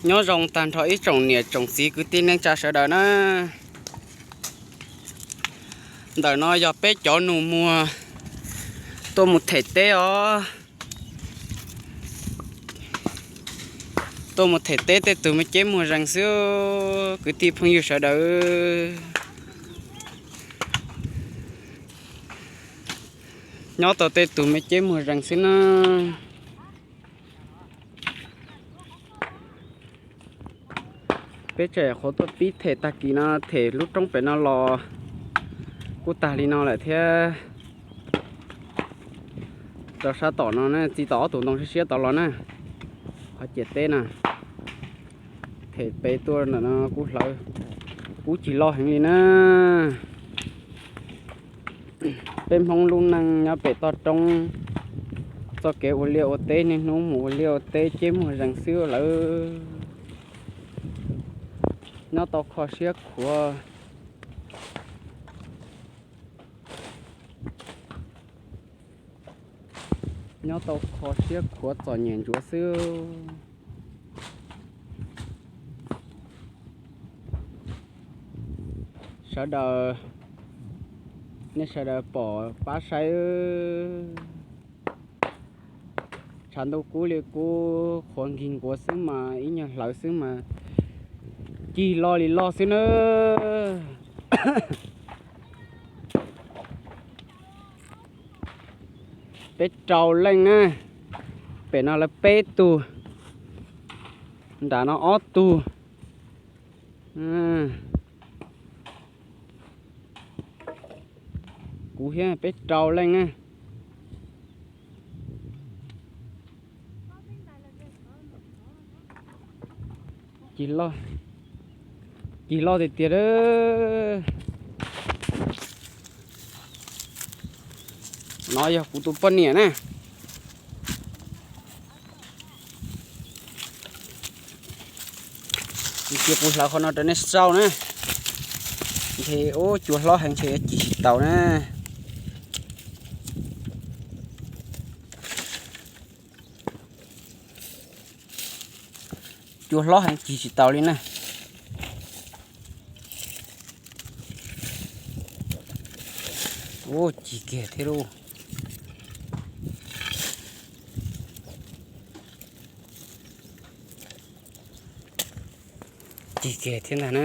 Nyob zoo tag nrho ib tsoom niam tsoom txiv kwv tij neej tsa sawv daws na. Ntawm no yog peb cov nus muag tuaj mus them teb os. Tuaj mus them teb tej tug me ceb muag zees xwb, kwv tij phooj ywg sawv daws. Nyob tau tej tug me ceb muag zees xwb na. Peb tseem qhuav tuaj pib them tag kis no, them lub roob pem no los kuj tag li no lawm thiab. Rau sab tom no na, txij tom ob tug ntoo siab siab tod los na, qhov ciam teb na. Them pem tuaj ntawm no kuj hlawv, kub cig loj heev li na. Peb Hmoob lub neej nyob pem toj roob, txoj kev ua liaj ua teb niaj hnub mus ua liaj ua teb ceb muag zees xwb lawm. Nyob tau kho siab khuav. Nyob tau kho siab khuav txom nyem ntsuav xwb. Sawv daws, nej sawv daws pom pab saib. Tshav ntuj kub li kub, qhuav nkig nkuav xwb mas ib nyuag hlawv xwb mas cig loj li loj xwb na. Peb rau leej na, pem no lawv peb tug, nram no ob tug, kuv thiab peb rau leej na. Cig loj, cig loj tiag tiag. No yog kuv tus poj niam na. Cia kuv hlawv qhov no rau nej saib na. Ntshe ub, cua hlob heev ntshe yuav cig tsis taus na. Cua hlob heev cig tsis taus li na. Ub, cig kiag thiab lauj. Cig kiag thiab ntag na.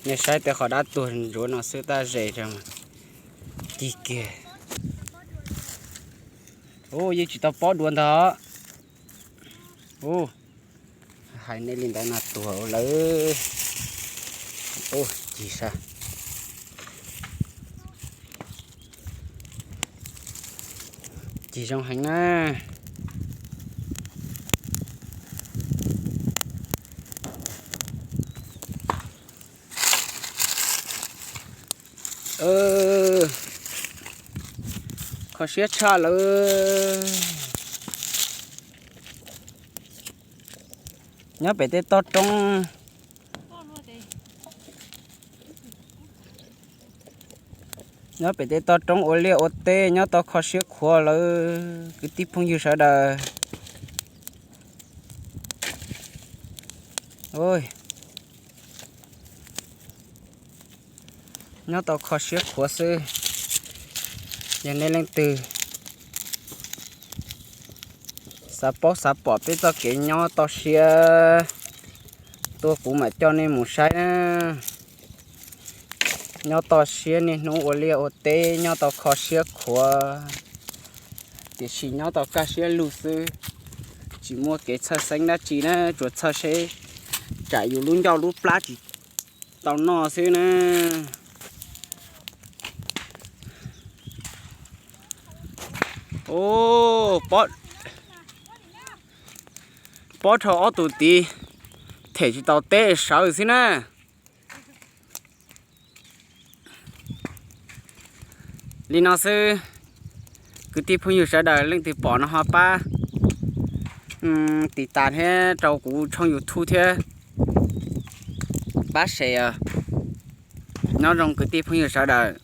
Nej saib tej qhov dab tuag ntsuav no xwb tab ze rau mas cig kiag. Ub, yeej tsis tau pob dua ntag. Ub, hais nej li ntawd no tuag lawm. Ub, cig sab, cig zoo heev na. Kho siab tshaj lawm. Nyob pem tej toj roob, nyob pem tej toj roob ua liaj ua teb nyob tau kho siab khuav lawm kwv tij phooj ywg sawv daws. Nyob tau kho siab khuav xwb. Yog nej leej twg xav paub xav pom peb txoj kev nyob toj siab, tuaj kuv mam coj nej mus saib na. Nyob toj siab niaj hnub ua liaj ua teb nyob tau kho siab khuav, tiam sis nyob tau kaj siab lug xwb, tsis muaj kev txhawj xeeb dab tsi na, tsuas txhawj seb tsam yus lub ncauj lub plab tsis tau noj xwb na. Ub, pob rho ob tug tid them tsis tau teb sawv xwb na. Li no xwb, kwv tij phooj ywg sawv daws leej twg pom no ho pab tiv tas thiab rau kuv tshooj YouTube thiab pab share os. Nyob zoo kwv tij phooj ywg sawv daws.